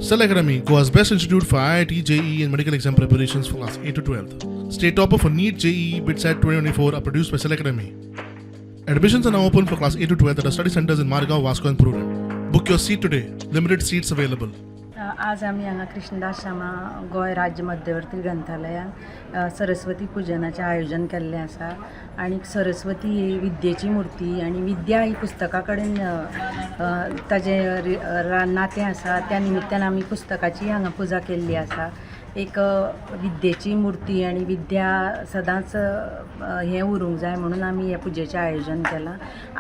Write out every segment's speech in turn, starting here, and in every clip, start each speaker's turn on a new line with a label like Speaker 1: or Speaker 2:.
Speaker 1: Cell Academy, Goa's best institute for IIT, JEE, and medical exam preparations for class 8 to 12. State topper for NEET, JEE, BITSAT 2024 are produced by Cell Academy. Admissions are now open for class 8 to 12 at our study centers in Margao, Vasco, and Prudent. Book your seat today. Limited seats available.
Speaker 2: आज आमी हांगा कृष्णदास शामा गोंय राज्य मध्यवर्ती ग्रंथालयांत सरस्वती पुजनाचें आयोजन केल्लें आसा आनी सरस्वती ही विद्येची मुर्ती आनी विद्या ही पुस्तका कडेन ताजें नातें आसा. त्या निमित्तान आमी पुस्तकाची हांगा पुजा केल्ली आसा. एक विद्येची मुर्ती आनी विद्या सदांच हें उरूंक जाय म्हणून आमी हे पुजेचें आयोजन केलां.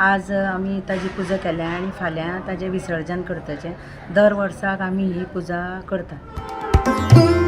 Speaker 2: आज आमी ताजी पुजा केल्या आनी फाल्यां ताजें विसर्जन करतलें. दर वर्साक आमी ही पुजा करतात.